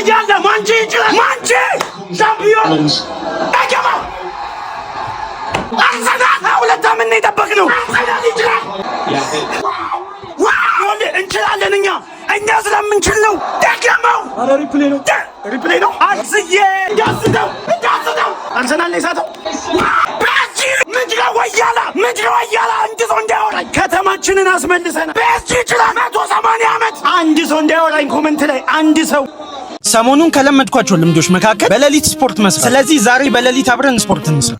ትለያለህ። ማንቺ ይችላል። ማንቺ ሻምፒዮን አይገባም። አርሰናል 2 ዓመት ነው የጠበቅነው። አርሰናል ይችላል። Wow! እንችላለን። እኛ ስለምንችል ነው። ደገመው። ኧረ replay ነው፣ replay ነው። አርስዬ እንዳስተው እንዳስተው አርሰናል ነው የሳተው። ፒኤስጂ ምድረ ወያላ ምድረ ወያላ አንድ ሰው እንዳያወራኝ ከተማችንን አስመልሰናል። ፒኤስጂ ይችላል። 180 ዓመት አንድ ሰው እንዳያወራኝ comment ላይ አንድ ሰው። ሰሞኑን ከለመድኳቸው ልምዶች መካከል በሌሊት ስፖርት መስራት። ስለዚህ ዛሬ በሌሊት አብረን ስፖርት እንስራ።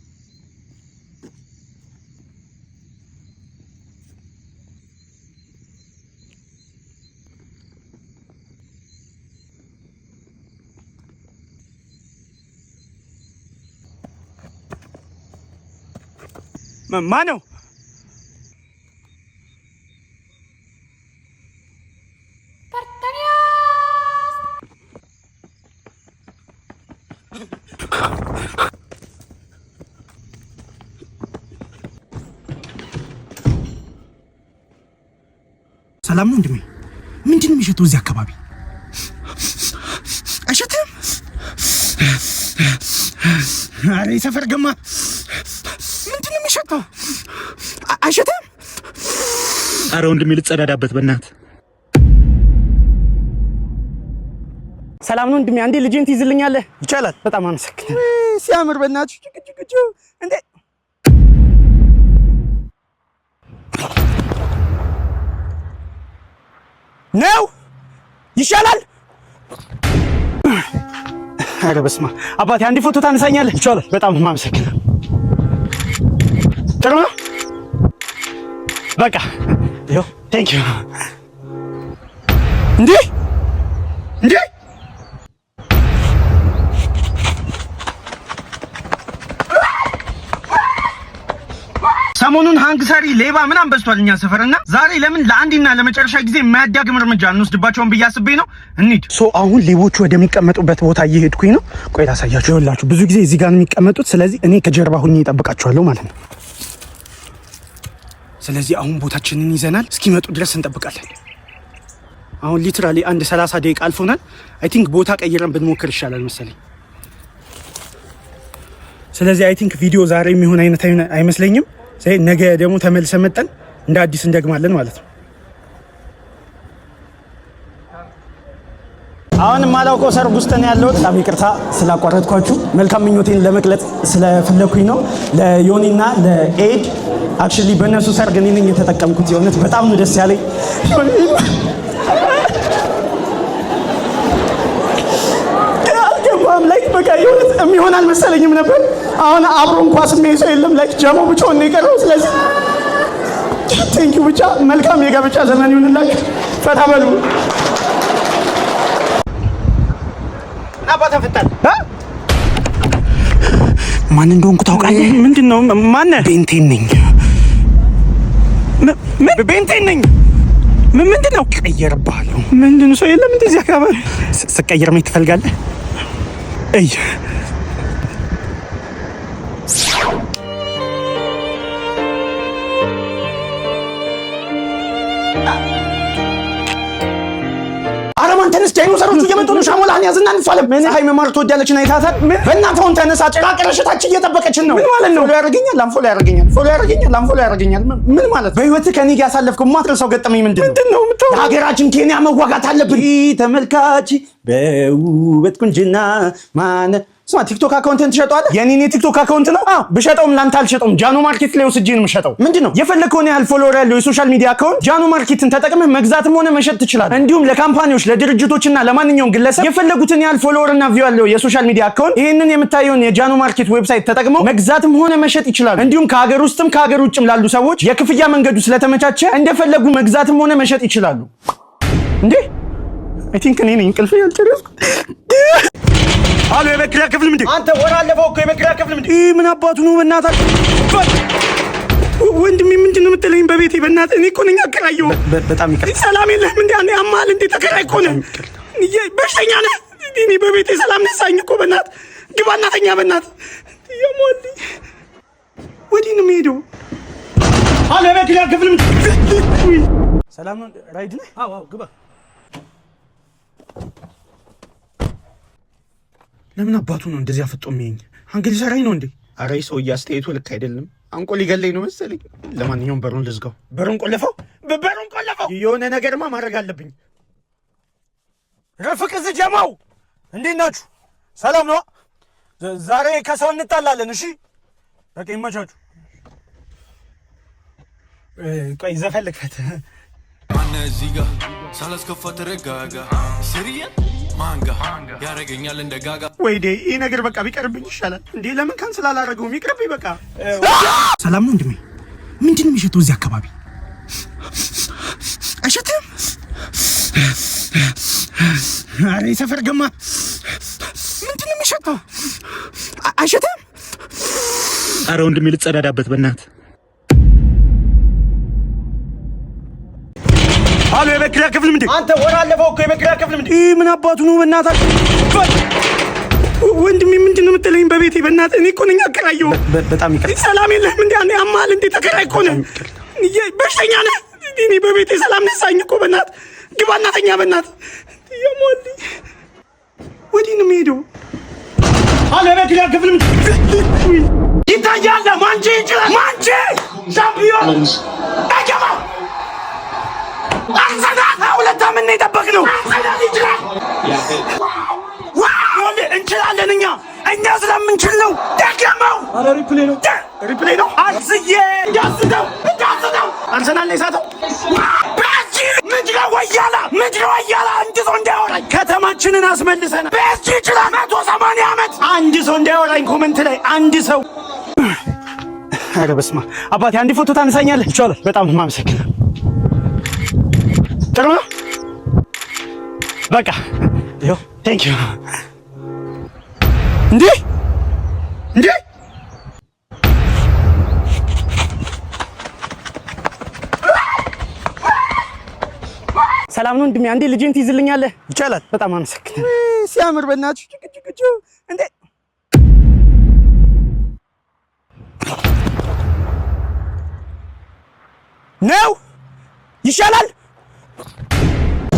ማን ነው? ሰላም ነው ወንድሜ? ምንድን ነው የሚሸተው እዚህ አካባቢ? አይሸትም? ኧረ የሰፈር ገማ ምንድን ነው የሚሸተው? አይሸትም? አረ ወንድሜ ልጸዳዳበት በእናትህ። ሰላም ነው ወንድሜ? አንዴ ልጄን ትይዝልኛለህ? ይቻላል። በጣም አመሰግናለሁ። ሲያምር በእናትሽ ጭቅጭቅጭ እንዴ። ነው ይሻላል። ኧረ በስመ አብ አባቴ፣ አንዴ ፎቶ ታነሳኛለህ? ይቻላል። በጣም አመሰግናለሁ። ጥሩ ነው። በቃ ይኸው thank you። እንዴ እንዴ፣ ሰሞኑን ሀንግ ሰሪ ሌባ ምናምን በዝቷል እኛ ሰፈርና ዛሬ ለምን ለአንዴና ለመጨረሻ ጊዜ የማያዳግም እርምጃ እንወስድባቸውን ብዬ አስቤ ነው። እንሂድ። So አሁን ሌቦቹ ወደሚቀመጡበት ቦታ እየሄድኩኝ ነው። ቆይ ላሳያችሁ። ይኸውላችሁ ብዙ ጊዜ እዚህ ጋር ነው የሚቀመጡት። ስለዚህ እኔ ከጀርባ ሁኜ እጠብቃቸዋለሁ ማለት ነው። ስለዚህ አሁን ቦታችንን ይዘናል። እስኪመጡ ድረስ እንጠብቃለን። አሁን literally አንድ 30 ደቂቃ አልፎናል። I think ቦታ ቀይረን ብንሞክር ይሻላል መሰለኝ። ስለዚህ I think ቪዲዮ ዛሬ የሚሆን አይነት አይመስለኝም። ስለዚህ ነገ ደግሞ ተመልሰን መጠን እንደ አዲስ እንደግማለን ማለት ነው። አሁን የማላውቀው ሰርግ ውስጥ ነው ያለሁት። በጣም ይቅርታ ስላቋረጥኳችሁ። መልካም ምኞቴን ለመግለጽ ስለፈለኩኝ ነው። ለዮኒና ለኤድ actually በእነሱ ሰርግ እኔ ነኝ የተጠቀምኩት። የእውነት በጣም ነው ደስ ያለኝ። አልገባም። Like በቃ የእውነት የሚሆን አልመሰለኝም ነበር። አሁን አብሮ እንኳን የሚያይ ሰው የለም። Like ጀሞ ብቻውን ነው የቀረው። ስለዚህ thank you ብቻ መልካም የጋብቻ ዘመን ይሁንላችሁ። ፈታ በሉ። ማን እንደሆንኩ ታውቃለህ? ምንድን ነው? ማነህ? ቤንቴን ነኝ። ምን ቤንቴን ነኝ። ምን ምንድን ነው? ቀየርብሃለሁ። ምንድን ነው? ሰው የለም እንደዚህ አካባቢ ስቀይር ማየት ትፈልጋለህ? እይ። አረማን ተነስ፣ ዳይኖሰሮቹ እየመጡ ነው። ሻሞላህን ያዝና እንፋለም። ፀሐይ መማር ትወዳለች አይታታል። በእናትህ አሁን ተነሳ፣ ጭራቅረሽታችን እየጠበቀችን ነው። ምን ማለት ነው? Follow ያደርገኛል፣ unfollow ያደርገኛል፣ follow ያደርገኛል፣ unfollow ያደርገኛል። ምን ማለት ነው? በህይወትህ ከኔ ጋር ያሳለፍከው የማትረሳው ገጠመኝ ምንድን ነው? ምንድን ነው? ለሀገራችን ኬንያ መዋጋት አለብን። ተመልካች በውበት ቁንጅና ማነ ስማ፣ ቲክቶክ አካውንትን ትሸጠዋለህ? የኔን የቲክቶክ account ነው? አዎ፣ ብሸጠውም ላንተ አልሸጠውም። ጃኖ ማርኬት ላይ ወስጄ ነው የምሸጠው። ምንድን ነው የፈለግከውን ያህል follower ያለው የ social media account ጃኖ ማርኬትን ተጠቅመህ መግዛትም ሆነ መሸጥ ትችላለህ። እንዲሁም ለ company ዎች፣ ለድርጅቶችና ለማንኛውም ግለሰብ የፈለጉትን ያህል follower እና view ያለው የ social media account ይህንን የምታየውን የጃኖ ማርኬት website ተጠቅመው መግዛትም ሆነ መሸጥ ይችላሉ። እንዲሁም ከሀገር ውስጥም ከሀገር ውጭም ላሉ ሰዎች የክፍያ መንገዱ ስለተመቻቸ እንደፈለጉ መግዛትም ሆነ መሸጥ ይችላሉ። እንዴ፣ I think እኔ ነኝ እንቅልፍ ያልጨረስኩት። አሎ የቤት ኪራይ አትከፍልም እንዴ? አንተ ወር አለፈው እኮ የቤት ኪራይ አትከፍልም እንዴ? ይህ ምን አባቱ ነው? በእናትህ ወንድሜ ምንድን ነው የምትለኝ? በቤቴ በእናትህ እኔ እኮ ነኝ አከራየሁ። በጣም ይቅርታ። ሰላም የለህም እንዴ? አንዴ አማል እንዴ? ተከራይ እኮ ነህ፣ በሽተኛ ነህ። እኔ በቤቴ ሰላም ነሳኝ እኮ በእናትህ ግባና ተኛ። በእናትህ የሞል ወዲህ ነው የምሄደው። አሎ የቤት ኪራይ አትከፍልም? ሰላም ነው? ራይድ ነህ? አዎ አዎ፣ ግባ። ለምን አባቱ ነው እንደዚህ አፍጦ የሚያየኝ? አንገ ሊሰራኝ ነው እንዴ? አረ ሰውዬ አስተያየቱ ልክ አይደለም። አንቆ ሊገለኝ ነው መሰለኝ። ለማንኛውም በሩን ልዝጋው። በሩን ቆለፈው፣ በሩን ቆለፈው። የሆነ ነገርማ ማድረግ አለብኝ። ረፍቅ እዚህ ጀማው፣ እንዴት ናችሁ? ሰላም ነው? ዛሬ ከሰው እንጣላለን። እሺ በቃ ይመቻችሁ። ቆይ ዘፈን ልክፈት። ማነ እዚህ ጋ ሳላስከፋ ተረጋጋ። ስርየ ማንጋ ያረገኛል እንደ ጋጋ። ወይዴ ይህ ነገር በቃ ቢቀርብኝ ይሻላል። እንዴ ለምን cancel አላደረገውም? ይቅርብኝ በቃ። ሰላም ነው ወንድሜ? ምንድን ነው የሚሸተው እዚህ አካባቢ? አይሸትም? አረ የሰፈር ገማ ምንድን ነው የሚሸተው? አይሸትም? አረ ወንድሜ ልጸዳዳበት በእናትህ። አሎ የቤት ኪራይ አትከፍልም እንዴ? አንተ ወር አለፈው እኮ የቤት ኪራይ አትከፍልም እንዴ? ይህ ምን አባቱ ነው? በእናታችሁ ወንድሜ ምንድን ነው የምትለኝ? በቤቴ በእናትህ እኔ እኮ ነኝ አከራየሁ። በጣም ይቅርታ። ሰላም የለህም እንዴ? አንዴ አማል እንዴ? ተከራይ እኮ ነህ፣ በሽተኛ ነህ። እኔ በቤቴ ሰላም ነሳኝ እኮ በእናትህ። ግባ እና ተኛ በእናትህ። የሞል ወዲህ ነው የሚሄደው። አሎ የቤት ኪራይ አትከፍልም ይታያል። ማንቼ ይችላል። ማንቼ ሻምፒዮን አይገባም። አርሰናል 2 ዓመት ነው የጠበቅነው። አርሰናል ይችላል። እንችላለን። እኛ ስለምንችል ነው። ደገመው። Replay ነው፣ Replay ነው። አርስዬ እንዳስተው እንዳስተው አርሰናል ነው የሳተው። ፒኤስጂ ምድረ ወያላ ምድረ ወያላ አንድ ሰው እንዳያወራኝ ከተማችንን አስመልሰናል። ፒኤስጂ ይችላል። 180 ዓመት አንድ ሰው እንዳያወራኝ comment ላይ አንድ ሰው። ኧረ በስመ አብ አባቴ፣ አንድ ፎቶ ታነሳኛለህ? ይቻላል። በጣም ነው የማመሰግነው። ጥሩ ነው። በቃ ይኸው thank you። እንዴ እንዴ ሰላም ነው ወንድሜ? አንዴ ልጄን ትይዝልኛለህ? ይቻላል። በጣም አመሰግናለሁ። ሲያምር በእናትሽ ጭቅ እንዴ ነው ይሻላል።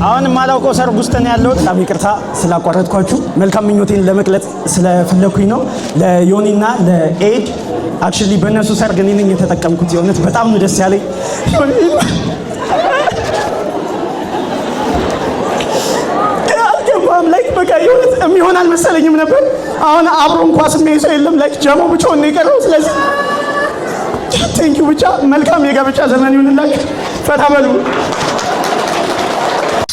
አሁን የማላውቀው ሰርግ ውስጥ ነው ያለሁት። በጣም ይቅርታ ስላቋረጥኳችሁ። መልካም ምኞቴን ለመግለጽ ስለፈለኩኝ ነው። ለዮኒና ለኤድ actually በእነሱ ሰርግ እኔ ነኝ የተጠቀምኩት። የእውነት በጣም ነው ደስ ያለኝ። አልገባም። Like በቃ የእውነት የሚሆን አልመሰለኝም ነበር። አሁን አብሮ እንኳን የሚያይ ሰው የለም። Like ጀሞ ብቻውን ነው የቀረው። ስለዚህ thank you ብቻ መልካም የጋብቻ ዘመን ይሁንላችሁ። ፈታ በሉ።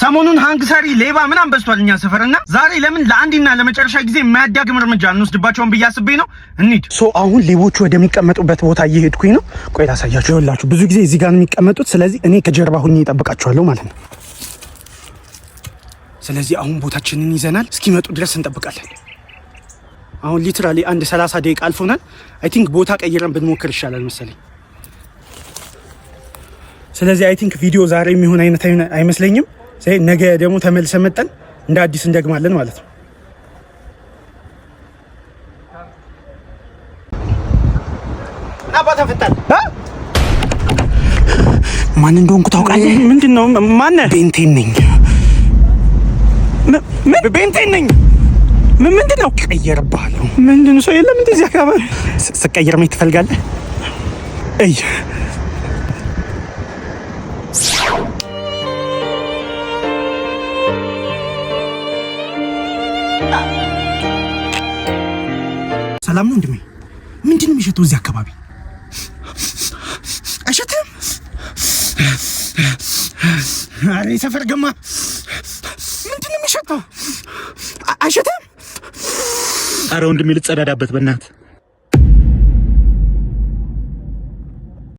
ሰሞኑን ሀንግ ሰሪ ሌባ ምናምን በዝቷል እኛ ሰፈር እና ዛሬ ለምን ለአንድና ለመጨረሻ ጊዜ የማያዳግም እርምጃ እንወስድባቸውን ብዬ አስቤ ነው። እንሂድ። So አሁን ሌቦቹ ወደሚቀመጡበት ቦታ እየሄድኩኝ ነው። ቆይ ላሳያችሁ። ይኸውላችሁ ብዙ ጊዜ እዚህ ጋር ነው የሚቀመጡት። ስለዚህ እኔ ከጀርባ ሁኜ እጠብቃቸዋለሁ ማለት ነው። ስለዚህ አሁን ቦታችንን ይዘናል። እስኪመጡ ድረስ እንጠብቃለን። አሁን literally አንድ 30 ደቂቃ አልፎናል። I think ቦታ ቀይረን ብንሞክር ይሻላል መሰለኝ። ስለዚህ I think ቪዲዮ ዛሬ የሚሆን አይነት አይመስለኝም። ነገ ደግሞ ተመልሰን መጠን እንደ አዲስ እንደግማለን ማለት ነው። ማን እንደሆንኩ ታውቃለህ? ምንድን ነው? ማነህ? ቤንቴን ነኝ። ቤንቴን ነኝ። ምንድን ነው? ቀየርብሃለሁ። ምንድን ነው? ሰው የለም እንደዚህ አካባቢ ስቀየር ማየት ትፈልጋለህ? እይ ሰላም ነው ወንድሜ? ምንድን ነው የሚሸተው እዚህ አካባቢ? አይሸትም? አረ የሰፈር ገማ ምንድን ነው የሚሸተው? አይሸትም? አረ ወንድሜ ልጸዳዳበት በእናትህ።